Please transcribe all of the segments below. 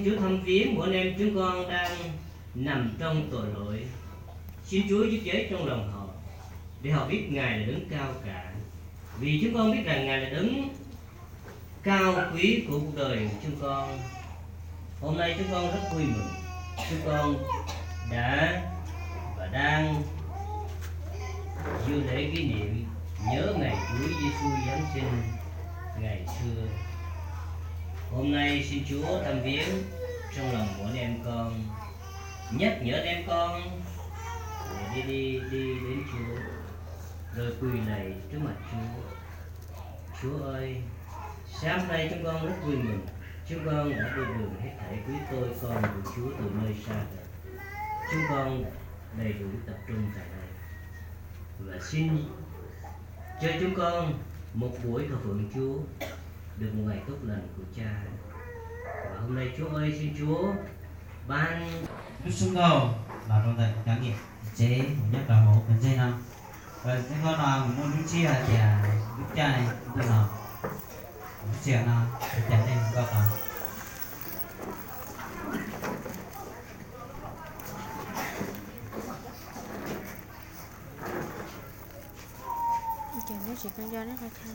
Chúa thăm viếng một anh em chúng con đang nằm trong tội lỗi. Xin Chúa giúp đỡ trong lòng họ, để họ biết Ngài là đấng cao cả. Vì chúng con biết rằng Ngài là đấng cao quý của cuộc đời chúng con. Hôm nay chúng con rất vui mừng. Chúng con đã và đang dự lễ kỷ niệm nhớ ngày Chúa Giêsu Giáng sinh ngày xưa. Hôm nay xin Chúa thăm viếng trong lòng của anh em con, nhắc nhở anh em con để đi, đi, đi đến Chúa, rồi quỳ lạy trước mặt Chúa. Chúa ơi, sáng nay chúng con rất vui mừng. Chúng con đã được hưởng hết thảy quý tôi con của Chúa từ nơi xa về. Chúng con đầy đủ tập trung tại đây. Và xin cho chúng con một buổi thờ phượng Chúa, được một ngày tốt lành của Cha. Và hôm nay Chúa ơi, xin Chúa ban lub xub nkaus los rau ntawm cov niam tsev uas nyob rau hauv cov ntxeg no. Ces koj no mus muaj lub ntsiab hais tias lub caij ntuj no, lub sij hawm no, ua cas nej mus nkauj tau? Vajtswv lub nws thiab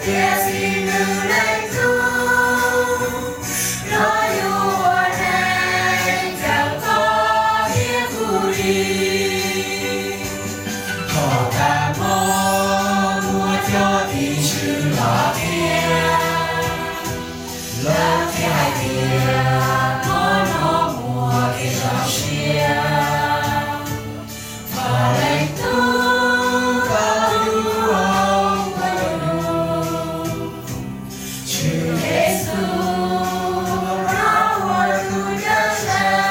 Txiv nws Leej Tub, los yug ua neeg cawm txoj kev kub li. Thaum kawg muaj cov tim tswv los qhia, lawv thiaj hais tias, Hnub no muaj kev zoo siab. Vaj Leej Tub tau yug hauv ntuj, Tswv Yexus los ua tus Cawmseej.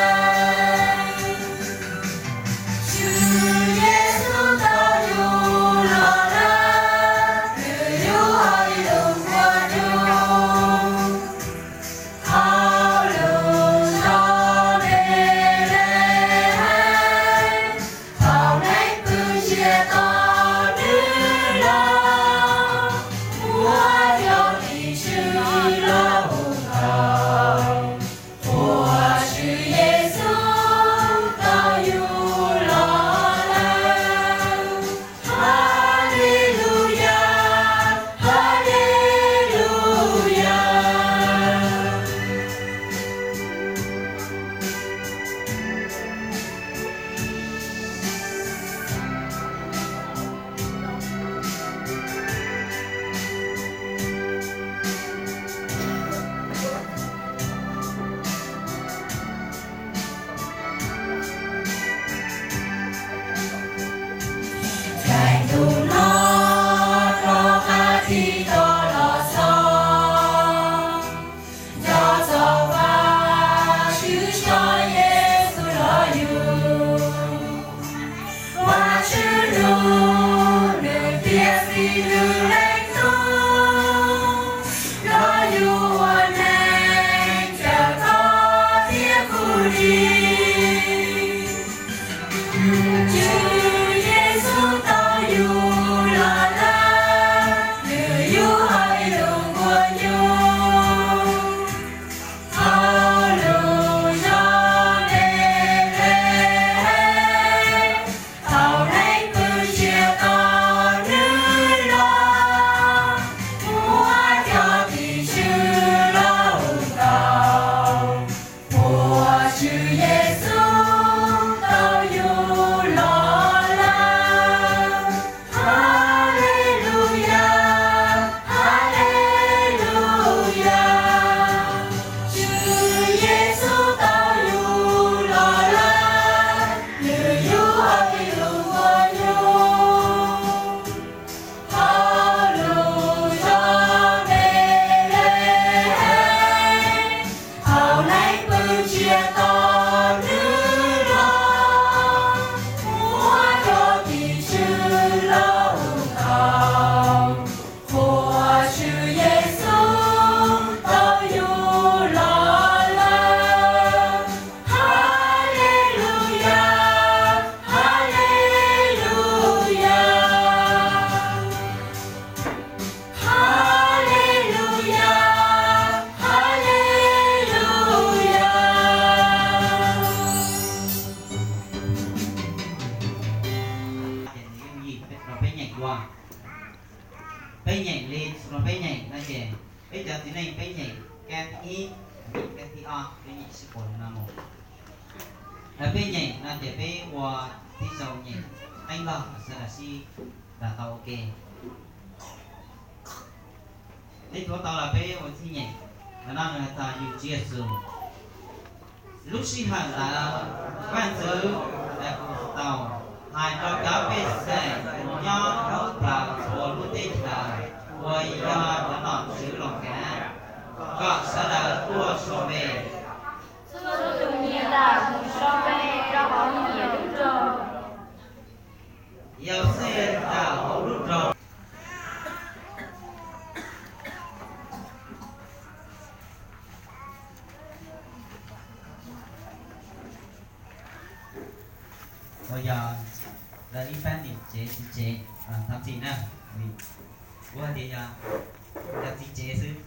Peb nyeem li, peb nyeem no ces peb cov txiv neej peb nyeem kab thib ib, kab thib ob, peb nyeem sib puas li no mus. Peb nyeem no ces peb ua tib zoo nyeem qeeb log sawv daws sib nrog tau ua ke. Peb thuav tau los peb ua txij nyeem. Qhov no nws hais txog yug Tswv Yexus. Lub sij hawm ntawd Vaj Ntxwv Daukaus tau hais rau cov pej xeem uas nyob thoob plaws txhua lub teb chaws uas yog cov nom tswv Loos kav, kom sawv daws tuaj sau npe. Txhua tus nyias tawm mus sau npe rau hauv nyias lub nroog. Yauxej tawm hauv lub nroog. Uas yog lawv ib pab niam tsev txiv tsev, thov txim na, kuv hais tias yog, yog txiv tsev xwb.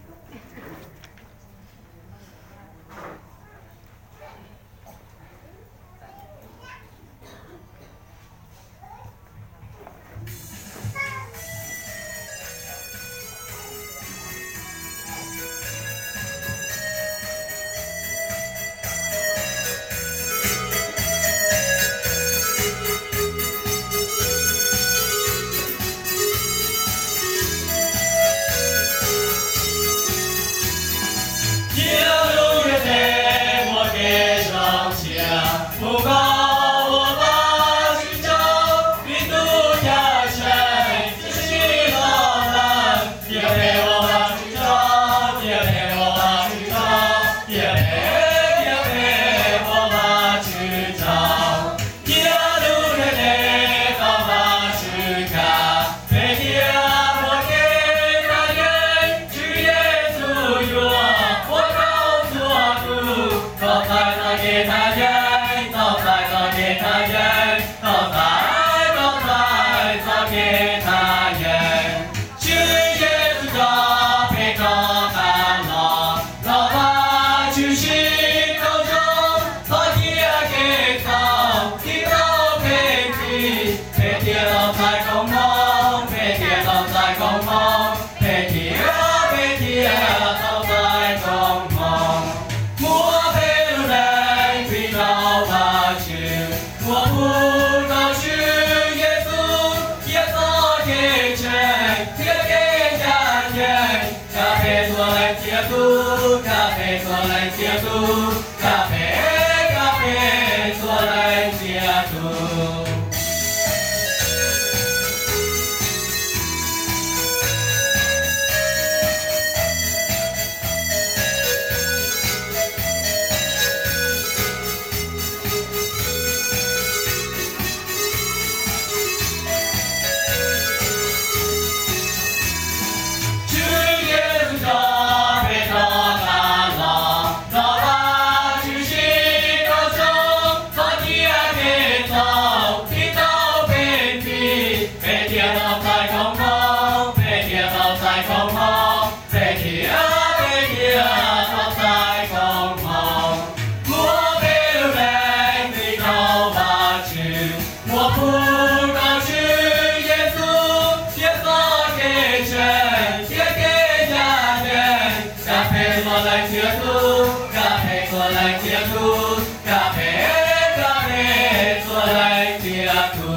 Cia lub ntiaj teb muaj kev zoo siab, mus kom ua Vajtswv tsaug, vim tus Cawm Seej tshwm sim los lawm. Cia peb ua Vajtswv tsaug, cia peb ua Vajtswv tsaug, cia peb, cia peb ua Vajtswv tsaug. Cia lub ntiaj teb tau Vajtswv kav, peb thiaj muaj kev thaj yeeb. Tswv Yexus yuav ua rau txhua tus tau txais txoj kev thaj yeeb, tau txais txoj kev thaj yeeb, tau txais, tau txais txoj kev thaj yeeb. Tswv Yexus coj peb rov qab los, los Vajtswv sib tau zoo, txhob cia kev txhaum tiv tauj peb ntsej, peb thiaj tau txais koob hmoov, peb thiaj tau txais koob hmoov, peb thiaj, peb thiaj tau txais koob hmoov. Muab peb lub neej pib rau Vajtswv, muab pub rau Tswv Yexus, cia txoj kev ntseeg thiab kev ncaj ncees kam peb txhua leej txhia tus, kam peb txhua leej txhia tus, kam peb, kam peb txhua leej txhia tus. Tswv Yexus coj peb rov qab los, los Vajtswv sib tau zoo, txhob cia kev txhaum tiv tauj peb ntsej, peb thiaj tau txais koob hmoov, peb thiaj tau txais koob hmoov, peb thiaj, peb thiaj tau txais koob hmoov. Muab peb lub neej pib rau Vajtswv, muab pub rau Tswv Yexus, cia txoj kev ntseeg thiab kev ncaj ncees kam peb txhua leej txhia tus, kam peb txhua leej txhia tus, kam peb, kam peb txhua leej txhia tus.